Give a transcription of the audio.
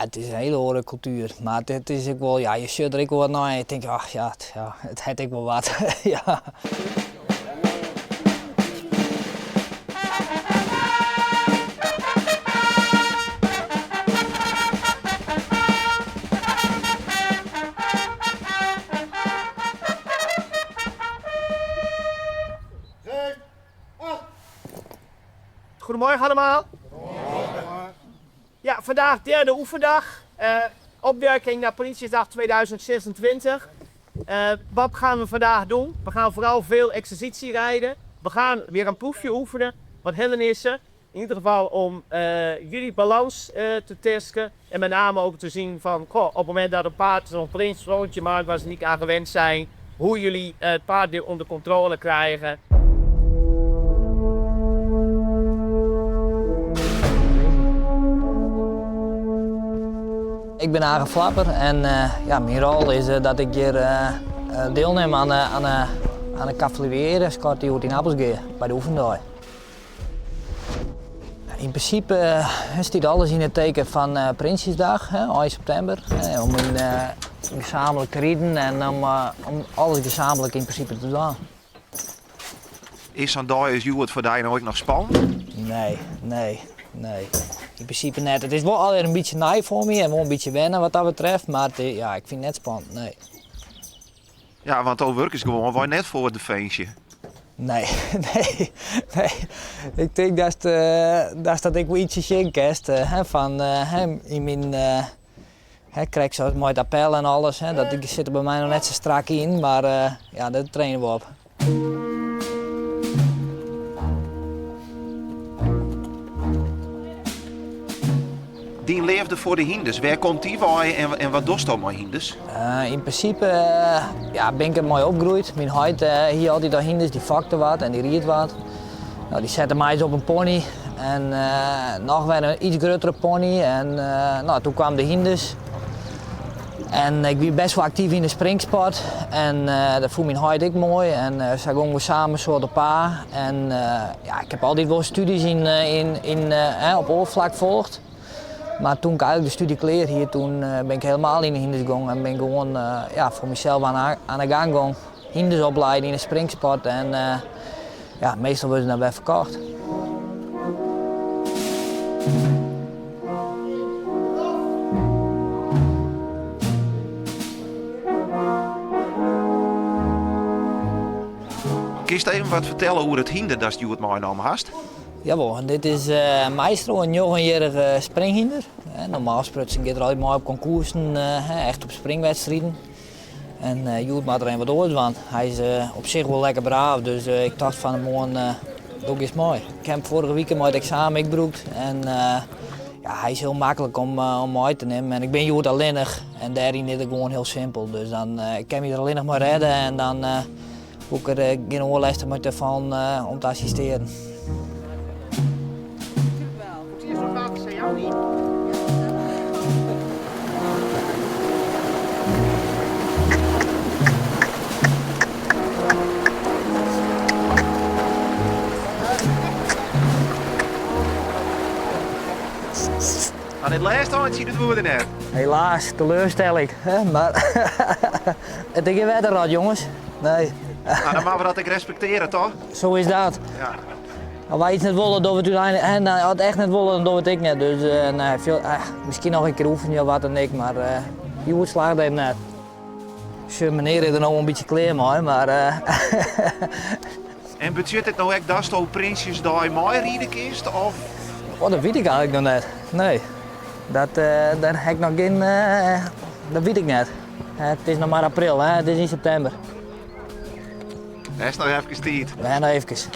Ja, it is in hiele oare kultuer. Mar it is ek wol, ja, je sjogge der ek wol wat nei en je tinke, ach ja, ja, it hat ek wol wat. ja. Goedemorgen allemaal. Ja, vandaag derde oefendag. Uh, opwerking naar Prinsjesdag 2026. Uh, wat gaan we vandaag doen? We gaan vooral veel exercitie rijden. We gaan weer een proefje oefenen, wat hindernissen. In ieder geval om uh, jullie balans uh, te testen. En met name ook te zien van, goh, op het moment dat een paard zo'n prins rondje maakt waar ze niet aan gewend zijn, hoe jullie het paard weer onder controle krijgen. Ik bin Age Flapper en ja, myn rol is dat ik hjir dielnim oan de, oan de cavalerie-eskorte hjoed yn Appelskea by de oefendei. Yn prinsipe stiet alles yn it teken fan Prinsjesdag, ein septimber. Om yn, gesamentlik te riden en om, om alles gesamentlik yn prinsipe te dwaan. Is sa'n dei as hjoed foar dy no ek noch spannend? Nee, nee, nee. Yn prinsipe net. It is wol allegear in bytsje nij foar my en wol in bytsje wenne wat dat betreft, mar it, ja, ik fyn it net spannend, nee. Ja, want do wurkest gewoanwei net foar Definsje. Nee, nee, nee. Ik tink datst, datst dat ek wol ytsje sjen kinst, hè, fan hè, yn myn, hè, krekt sa as mei it appel en alles, hè, dat sit der by my noch net sa strak yn, mar ja, dêr traine we op. Dyn leafde foar de hynders, wêr komt dy wei en, en wat dochsto mei hynders? Uh, yn prinsipe ja, bin ik der mei opgroeid. Myn heit uh, hie altyd al hynders, dy fokte wat en dy ried wat. No, dy sette my op in pony en uh, noch wer in iets gruttere pony. En no, doe kaam de hynders. En ik wie best wol aktyf yn de springsport en dat fûn myn heit ek moai en sa gongen we samen soad op paad. En ja, ik ha altyd wol studies yn, yn, yn, op oar flak folge. Mar doe't ik eigentlik de stúdzje klear hie, doe bin ik hielendal yn de hynders gong en bin ik gewoan ja, foar mysels oan, oan de gang gong. Hynders opliede yn de springsport en ja, meastal wurde se dan wer ferkocht. Kinst even wat fertelle oer it hynder datst hjoed meinaam hast? Jawol, dit is uh, Maestro, in njoggenjierrige springhynder. Normaal sprutsen giet er altyd mei op konkoersen, uh, echt op springwedstriden. En uh, hjoed moat er even wat oars dwaan. Hy is uh, op sich wol lekker braaf, dus uh, ik tocht fan 'e moarn uh, doch ik ris mei. Ik ha him foarige wike mei it eksamen ek brûkt en ja, hy is hiel maklik om, om mei te nimmen. En ik bin hjoed allinnich en dêryn is it gewoan hiel simpel. Dus dan ik kin my der allinnich mei rêde en dan hoech ik der gjin oerlêst mei te fallen om te assistearjen. Oan it lêste ein siet it woede net. Helaas, teleurstelling. Hè? Mar it is gjin wetterrot, jonges. Nee. Nou, dan moatte we dat ek respektearje, toch? Sa is dat. Ja. As wy iets net wolle, dogge we it úteinlik. En as it echt net wolle, dan dogge we it ek net. Dus uh, nee, veel, uh, miskien noch in kear oefenje of wat dan ek, mar uh, hjoed slagget even net. Sjoch, menear is der no in bytsje klear mei, mar. Uh, En betsjut it no ek datsto Prinsjesdei meiride kinst? Of? Oh, dat wit ik eigentlik noch net. Nee. Dat, uh, dêr ha ik noch gjin. Uh, dat wit ik net. It is noch mar april, hè? It is yn septimber. Hast noch efkes tiid. We ha noch efkes.